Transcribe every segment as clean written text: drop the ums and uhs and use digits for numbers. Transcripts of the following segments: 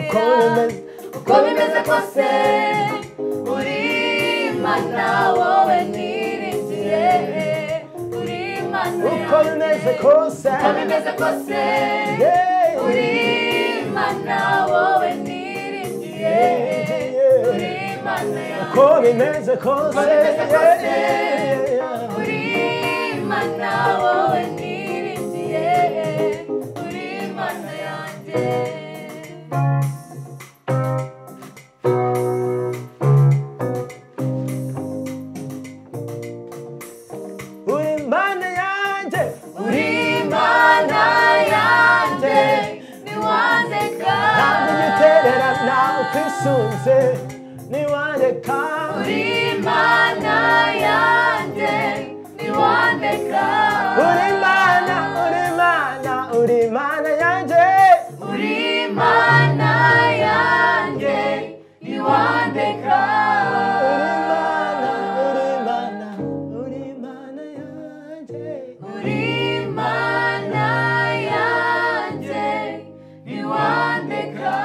Uko bimeze kose uri Imana wowe niringiye, uri Imana. Uko bimeze kose, uko bimeze kose uri Imana wowe niringiye, uri Imana. Uko bimeze kose, uri Imana wowe niringiye, uri Imana yanjye. Uri Imana yanjye, uri Imana yanjye, ntiwandeka. Ntabwo ugitererana ukwisunze, ntiwandeka. Uri Imana yanjye, ntiwandeka. Uri Imana, uri Imana, uri Imana yanjye, uri Imana yanjye, ntiwandeka. Uri Imana, uri Imana, uri Imana yanjye, uri Imana yanjye, ntiwandeka.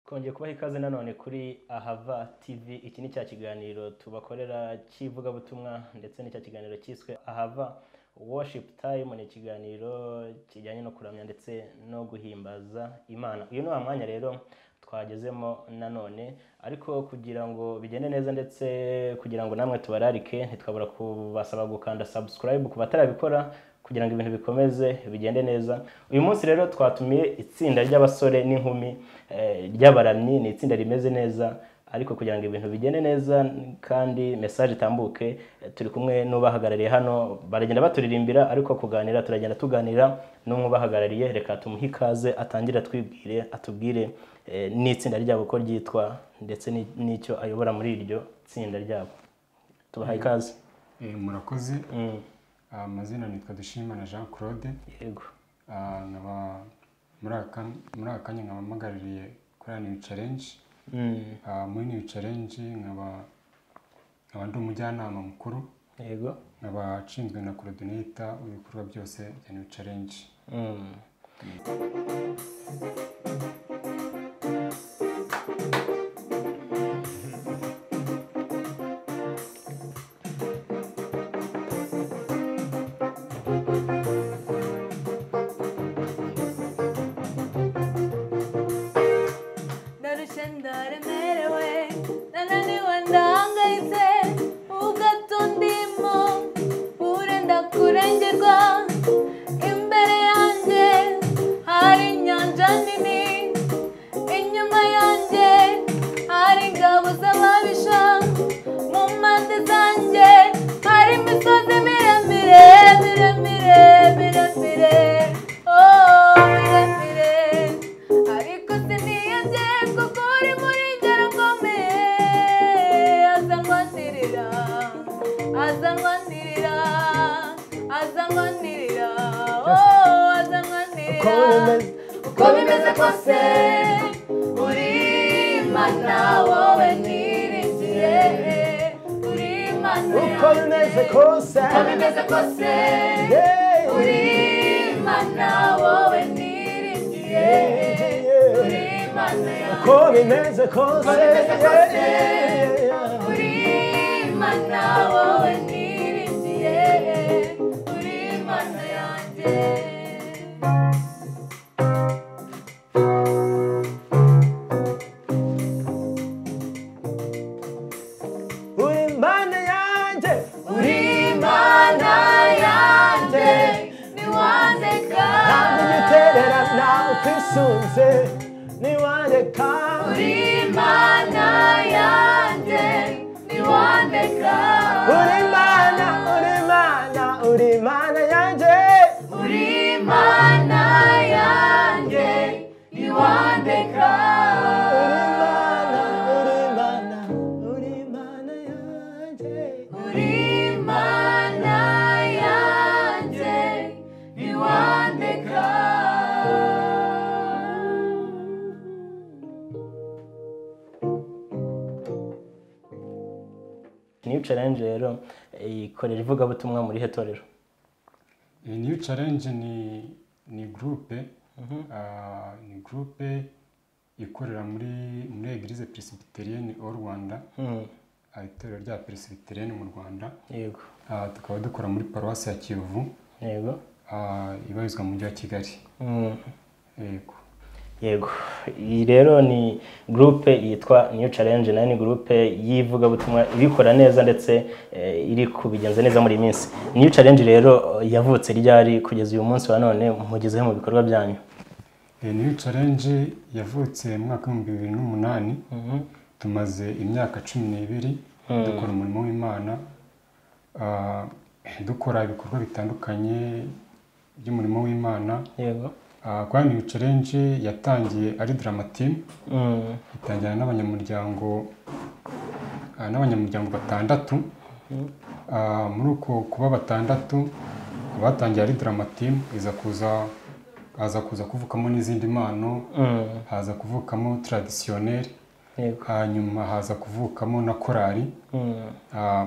Twongeye kubaha ikaze nanone kuri Ahava TV. Iki ni cya kiganiro tubakorera cy'ivugabutumwa ndetse n'icya kiganiro cyiswe Ahava Worship Time. Ni ikiganiro kijyanye no kuramya ndetse no guhimbaza Imana. Uyu ni wa mwanya rero twagezemo nanone, ariko kugira ngo bigende neza ndetse kugira ngo namwe tubararike, ntitwabura kubasaba gukanda subscribe ku batarabikora kugira ngo ibintu bikomeze bigende neza. Uyu munsi rero twatumiye itsinda ry'abasore n'inkumi ry'abaramyi. Ni itsinda rimeze neza, ariko kugira ngo ibintu bigende neza kandi message itambuke, turi kumwe n'ubahagarariye hano. Baragenda baturirimbira, ariko kuganira turagenda tuganira n'umwe ubahagarariye. Reka tumuhe ikaze atangire atwibwire, atubwire n'itsinda ryabo ko ryitwa ndetse n'icyo ayobora muri iryo tsinda ryabo. Tubahaye ikaze. Murakoze. Amazina nitwa Dushimana Jean Claude. Yego. Nkaba muri aka kanya nkaba mpagarariye kuri New Challenge. Muri New Challenge nkaba ndi umujyanama mukuru. Yego. Nkaba nshinzwe na coordinator w'ibikorwa byose bya New Challenge. Ndarushye, ndaremerewe, ndananiwe, ndahangayitse, ubwato ndimo burenda kurengerwa. Imbere yanjye hari inyanja nini, inyuma yanjye hari ingabo z'ababisha, mu mpande zanjye hari imisozi miremire, miremire, miremire, oh miremire. Ariko siniyebye kuko uri muri ngero ukomeye, azanwanirira, azanwanirira, azanwanirira, oh azanwanirira. Uko bimeze kose uri Imana wowe niringiye, uri Imana. Uko bimeze kose, uko bimeze kose uri Imana wowe niringiye, uri Imana. Uko bimeze kose, uri Imana wowe niringiye, uri Imana yanjye. Uri Imana yanjye, uri Imana yanjye, ntiwandeka. Ntabwo ugitererana ukwisunze, ntiwandeka. Uri Imana yanjye, ntiwandeka. Uri Imana, uri Imana, uri Imana yanjye, uri Imana yanjye, ntiwandeka. Uri Imana, uri Imana, uri Imana yanjye, uri Imana yanjye, ntiwandeka. New Challenge rero ikorera ivugabutumwa muri he torero? New Challenge ni groupe, ni groupe ikorera muri Eglise Presbyterienne au Rwanda, itorero rya Presbyterienne mu Rwanda. Yego. Tukaba dukora muri paruwasi ya Kiyovu. Yego. Ibarizwa mu mujyi wa Kigali. Yego. Yego. Iyi rero ni groupe yitwa New Challenge, nayo ni groupe y'ivugabutumwa ibikora neza ndetse iri kubigenza neza muri iyi minsi. New Challenge rero yavutse ryari kugeza uyu munsi wa none mugezeho mu bikorwa byanyu? New Challenge yavutse mu mwaka wa 2008. Tumaze imyaka 12 dukora umurimo w'Imana, dukora ibikorwa bitandukanye by'umurimo w'Imana. Yego. Kwa New Challenge yatangiye ari drama team, itangira n'abanyamuryango 6. Muri uko kuba 6 batangiye ari drama team, haza kuza kuvukamo n'izindi mpano, haza kuvukamo traditionnel, hanyuma haza kuvukamo na korali.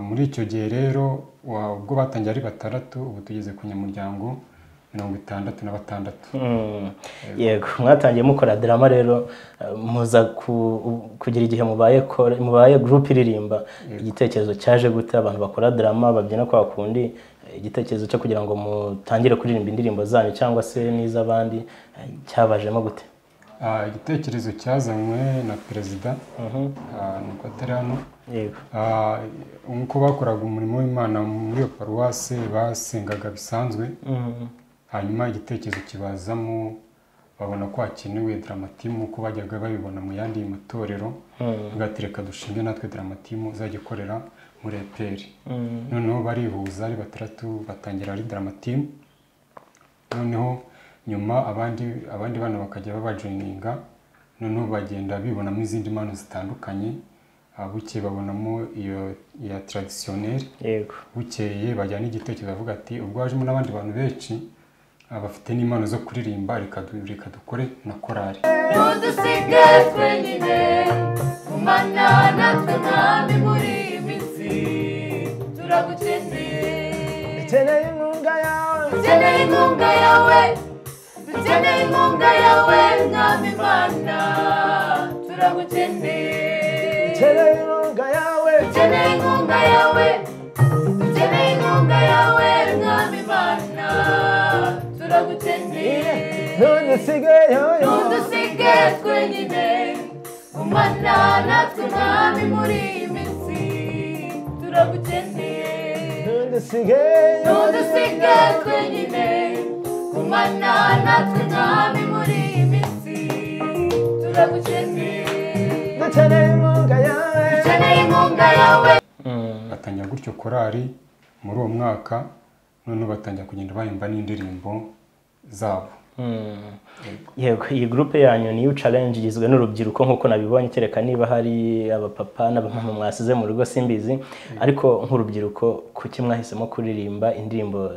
Muri icyo gihe rero ubwo batangiye ari 6, ubu tugeze ku nyamuryango 66. Yego, mwatangiye mukora drama rero, muza kugira igihe mubaye group iririmba. Igitekerezo cyaje gute? Abantu bakora drama babyina kwa kundi, igitekerezo cyo kugira ngo mutangire kuririmba indirimbo zanyu cyangwa se n'iz'abandi cyabajemo gute? Igitekerezo cyazanywe na perezida, nuko atari hano. Yego. Nkuko bakoraga umurimo w'Imana muri iyo paruwase, basengaga bisanzwe. Hanyuma igitekerezo kibazamo, babona ko hakenewe drama team uko bajyaga babibona mu yandi matorero, bagatereka dushinge natwe drama team izajya ikorera muri EPR. Noneho barihuza ari 6 batangira ari drama team. Noneho nyuma abandi bana bakajya babajoininga, noneho bagenda bibonamo izindi mpano zitandukanye. Bukeye babonamo iyo ya traditionnel. Yego. Bukeye bajyana igitekerezo bavuga ati ubwo hajemo n'abandi bantu benshi abafite n'impano zo kuririmba, reka dukore na korali. Ntudusige twenyine, gumana natwe Mwami muri iyi minsi, turagukeneye. Dukeneye inkunga yawe, dukeneye inkunga yawe, dukeneye inkunga yawe Mwami Mana, turagukeneye. Dukeneye inkunga yawe, dukeneye inkunga yawe, dukeneye inkunga yawe Mwami Mana, turagukeneye. Ntudusige twenyine, gumana natwe Mwami muri iyi minsi, turagukeneye. Ntudusige twenyine, gumana natwe Mwami muri iyi minsi, turagukeneye. Dukeneye inkunga yawe, dukeneye inkunga yawe. Batangira gutyo korali muri uwo mwaka, noneho batangira kugenda bahimba n'indirimbo zabo. Yego, iyi groupe yanyu New Challenge igizwe n'urubyiruko nkuko nabibonye, kereka niba hari abapapa n'abamama mwasize mu rugo simbizi, ariko nk'urubyiruko kuki mwahisemo kuririmba indirimbo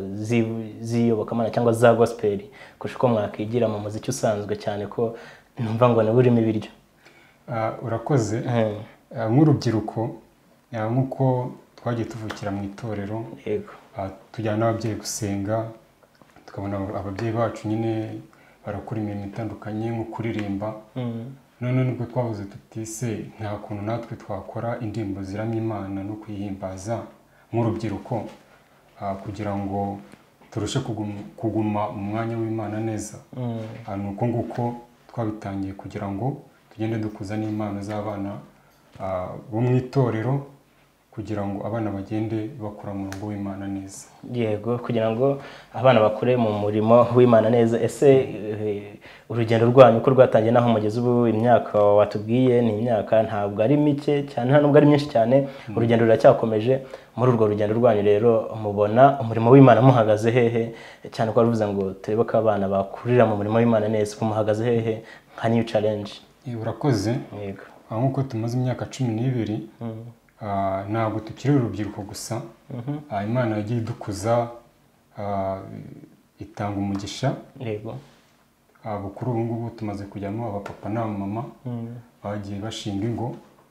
z'iyobokamana cyangwa za gospel kurusha uko mwakigira mu muziki usanzwe, cyane ko numva ngo ni urimo ibiryo? Urakoze. Nk'urubyiruko nkuko twagiye tuvukira mu itorero, yego, tujyana n'ababyeyi gusenga, tukabona ababyeyi bacu nyine barakora imirimo itandukanye nko kuririmba. None nubwo twabuze tutise nta kuntu natwe twakora indirimbo ziramya Imana no kuyihimbaza nk'urubyiruko, kugira ngo turushe kuguma mu mwanya w'Imana neza. Nuko nguko twabitangiye kugira ngo tugende dukuza n'impano z'abana bo mu itorero, kugira ngo abana bagende bakura mu murongo w'Imana neza. Yego, kugira ngo abana bakure mu murimo w'Imana neza. Ese urugendo rwanyu uko rwatangiye naho mugeze ubu, imyaka watubwiye ni imyaka ntabwo ari mike cyane, nta nubwo ari myinshi cyane, urugendo ruracyakomeje. Muri urwo rugendo rwanyu rero mubona umurimo w'Imana muhagaze hehe? Cyane ko waruvuze ngo turebe ko abana bakurira mu murimo w'Imana neza, muhagaze hehe nka New Challenge? Urakoze. Yego. Nkuko tumaze imyaka 12, ntabwo tukiri urubyiruko gusa. Imana yagiye idukuza, itanga umugisha. Yego. Kuri ubu ngubu tumaze kujyamo abapapa n'abamama bagiye bashinga ingo.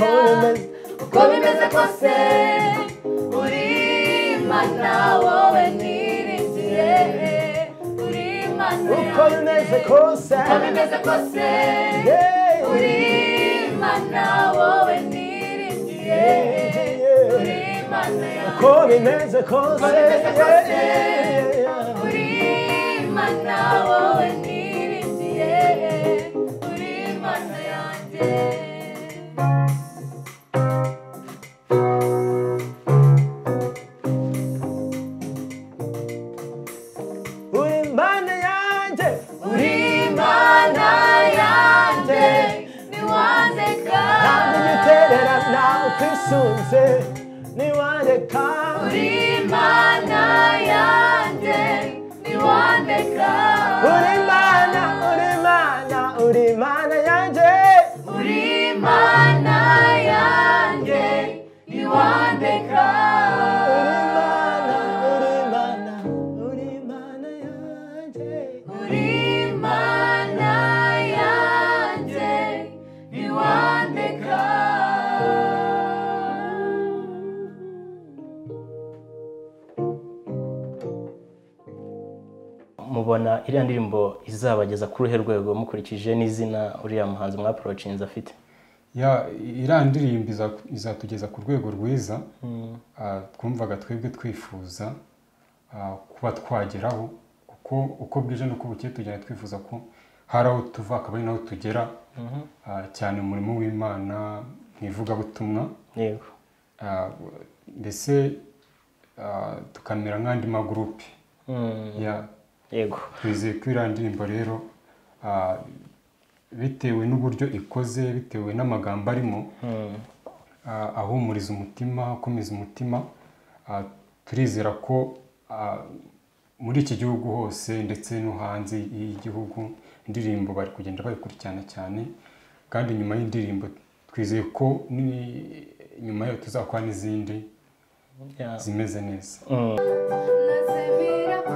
Uko bimeze kose uri Imana wowe niringiye, uri Imana Uko bimeze kose, uko bimeze kose uri Imana wowe niringiye, uri Imana Uko bimeze kose, uri Imana wowe niringiye, uri Imana yanjye. Uri Imana yanjye, Uri Imana yanjye, ntiwandeka. Ntabwo ugitererana ukwisunze, ntiwandeka. Uri Imana yanjye, ntiwandeka. Uri Imana, uri Imana, uri Imana yanjye, Uri Imana yanjye, ntiwandeka. Uri Imana, uri Imana, uri Imana yanjye, Uri Imana yanjye, ntiwandeka. Mubona iriya ndirimbo izabageza ku ruhe rwego mukurikije n'izina uriya muhanzi mwaporochinze afite? Ya, iriya ndirimbo izatugeza ku rwego rwiza. Twumvaga twebwe twifuza kuba twageraho, kuko uko bwije n'uko bukeye tugenda twifuza ko hari aho tuva akaba ari naho tugera, cyane umurimo w'Imana mu ivugabutumwa. Yego. Mbese tukamera nk'andi magurupe. Ya, Yego. twizeye ko iriya ndirimbo rero bitewe n'uburyo ikoze, bitewe n'amagambo arimo, ahumuriza umutima, akomeza umutima, turizera ko muri iki gihugu hose ndetse no hanze y'igihugu indirimbo bari kugenda bayikurikirana cyane, kandi nyuma y'indirimbo twizeye ko nyuma yayo tuzakora n'izindi zimeze neza. Nazemera ko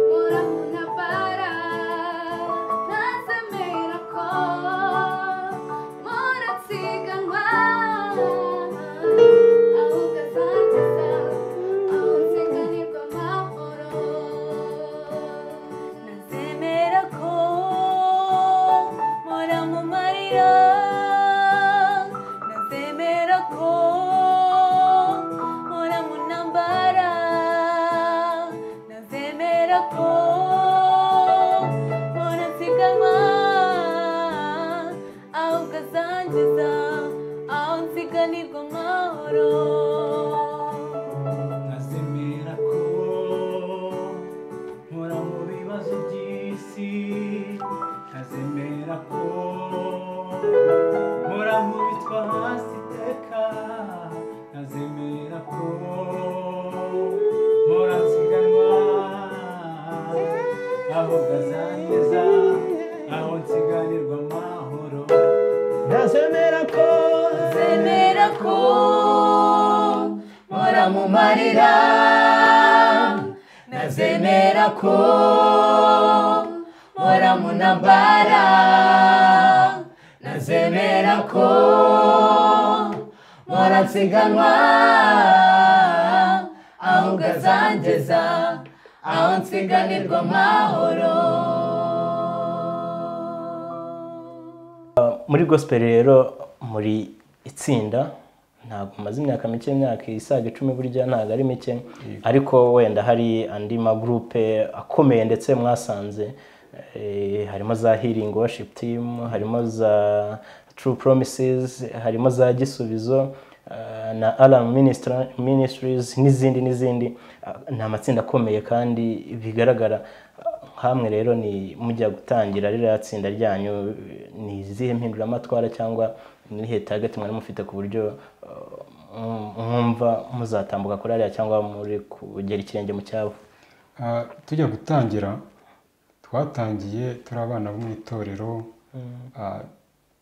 muramunabara, nazemera ko muransiganwa, ahubwo azangiza aho nsiganirwa amahoro. Nazemera ko muramumarira, nazemera ko muramunambara, nazemera ko muransiganwa, ahubwo azangiza aho nsiganirwa amahoro. Nazemera ko mpora mu bibazo by'isi, nazemera ko mpora nkubitwa hasi iteka, nazemera ko mpora nsiganwa, ahubwo azangeza aho nsiganirwa amahoro. Nazemera ko, Zemera ko muramumarira, nazemera ko muramunambara, nazemera ko muransiganwa, ahubwo azangeza aho nsiganirwa amahoro. Muri gospel rero muri itsinda ntabwo maze imyaka mike, imyaka isaga 10 burya ntabwo ari mike, ariko wenda hari andi magroupe akomeye ndetse mwasanze, harimo za Healing Worship Team, harimo za True Promises, harimo za Gisubizo na Alarm Ministries n'izindi n'izindi. Ni amatsinda akomeye kandi bigaragara. Hamwe rero ni mujya gutangira ririya tsinda ryanyu, ni izihe mpinduramatwara cyangwa ni target mwari mufite ku buryo mwumva muzatambuka kuri ariya cyangwa muri kugera ikirenge mu cyabo? Tujya gutangira twatangiye turi abana bo mu itorero,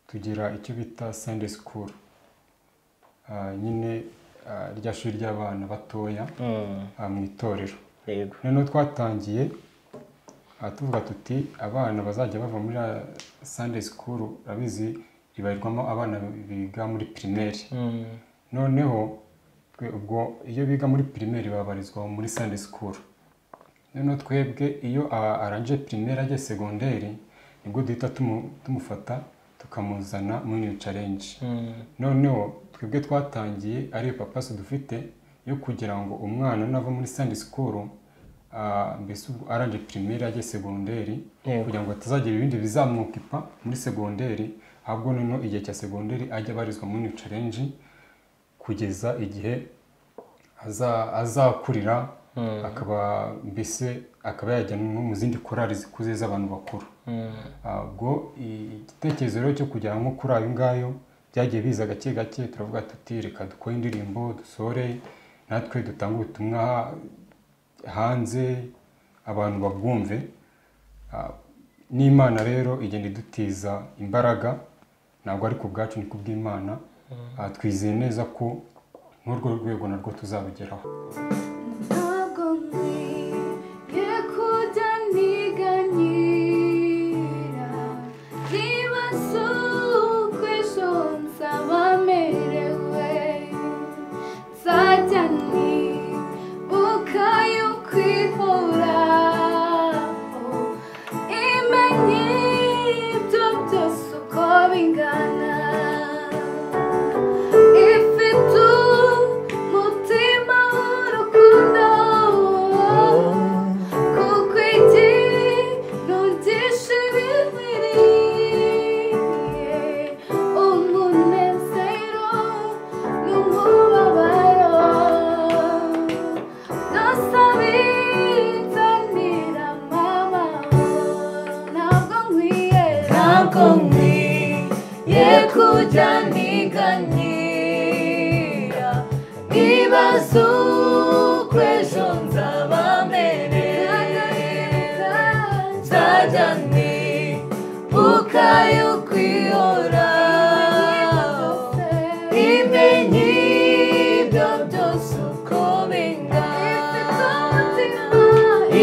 tugira icyo bita Sunday school, nyine rya shuri ry'abana batoya mu itorero. Yego. Noneho twatangiye tuvuga tuti abana bazajya bava muri Sunday school, urabizi ribarirwamo abana biga muri primaire. Noneho twe ubwo iyo biga muri primaire babarizwa muri Sunday school. Noneho twebwe iyo arangije primaire ajya secondaire nibwo duhita tumufata tukamuzana muri New Challenge. Noneho twebwe twatangiye ari papasi dufite yo kugira ngo umwana nava muri Sunday school mbese ubwo arangije primaire ajya secondaire kugira ngo atazagira ibindi bizamwokipa muri secondaire, ahubwo noneho igihe cya secondaire ajya abarizwa muri New Challenge kugeza igihe azakurira akaba mbese akaba yajya no mu zindi korali zikuze z'abantu bakuru. Ubwo igitekerezo rero cyo kujya nko kuri ayo ngayo byagiye biza gake gake, turavuga tuti reka dukore indirimbo dusore natwe dutange ubutumwa hanze abantu babwumve. N'Imana rero igenda idutiza imbaraga, ntabwo ari ku bwacu ni ku bw'Imana. Twizeye neza ko n'urwo rwego narwo tuzabigeraho. Ntabwo nkwiye kujya niganyira, niba si uko ejo nzaba merewe, nzajya nibuka yuko ihoraho, imenye ibyo byose uko bingana. Ifite umutima w'urukundo, kuko ikintu gishimiriye umunezero n'umubabaro, byose abizanira amahoro. Ntabwo nkwiye, Ntabwo nkwiye kujya niganyira, nibaza uko ejo nzaba merewe, nzajya nibuka yuko ihoraho, imenye ibyo byose uko bingana,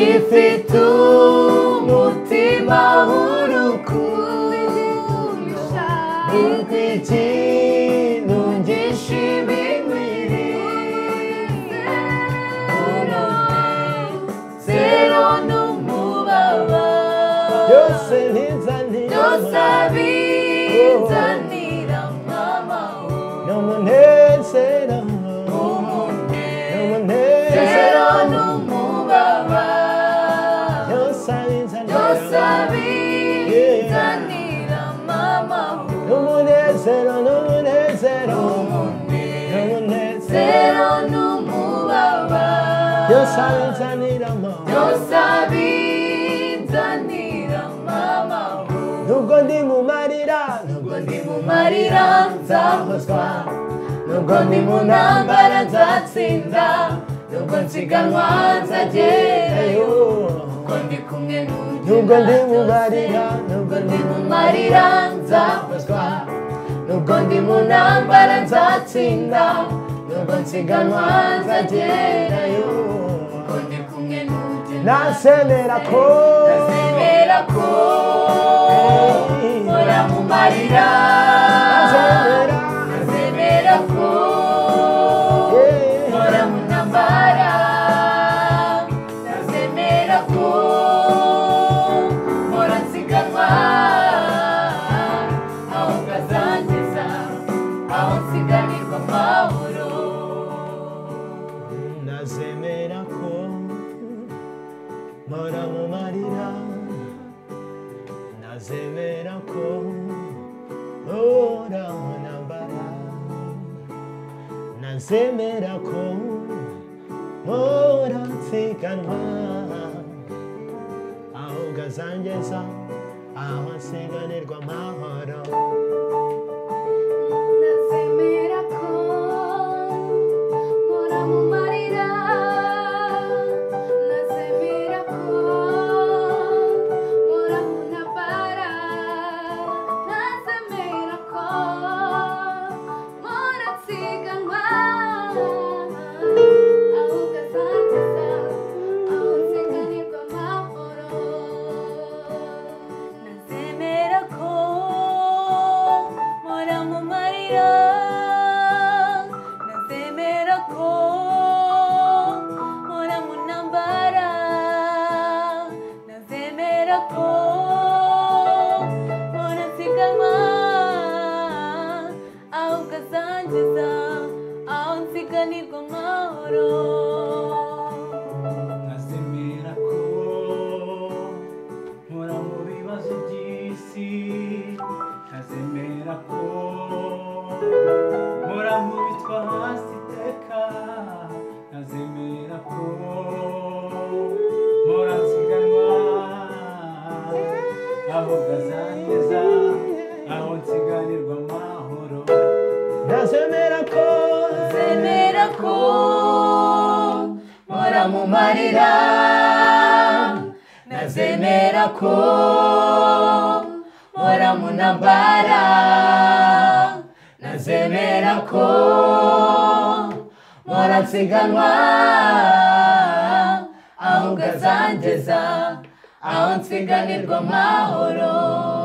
ifite umutima w'urukundo, kuko ikintu gishimiriye umunezero n'umubabaro, byose bizanira byose abizanira amahoro, n'umunezero, umunezero n'umubabaro, byose bizanira, byose abizanira amahoro, n'umunezero, n'umunezero, umunezero n'umubabaro, byose abizanira amahoro, byose abizanira amahoro. Nubwo ndi mu marira, Nubwo ndi mu marira nzahozwa, nubwo ndi mu ntambara nzatsinda, nubwo nsiganwa nzagerayo, kuko ndi kumwe n'ugira nubwo ndi mu byose. marira, Nubwo ndi mu marira nzahozwa, nubwo ndi mu ntambara nzatsinda, nubwo nsiganwa nzagerayo, kuko ndi kumwe n'ugira nasemera ko, Nazemera ko mpora mu marira, nazemera, nazemera ko mpora mu ntambara, nazemera ko mpora nsiganwa, aho ngazangeza, aho nsiganirwa amahoro. Nazemera ko mpora mu marira, nazemera ko mpora mu ntambara, nazemera ko mpora nsiganwa, aho ngazangeza, aho nsiganirwa amahoro. Nazemera ko mpora mu marira, nazemera ko mpora mu ntambara, nazemera ko mpora nsiganwa, aho ngazangeza, aho nsiganirwa amahoro. Nazemera ko ko mpora mu marira, nazemera ko mpora mu ntambara, nazemera ko mpora nsiganwa, ahubwo azangeza aho nsiganirwa amahoro.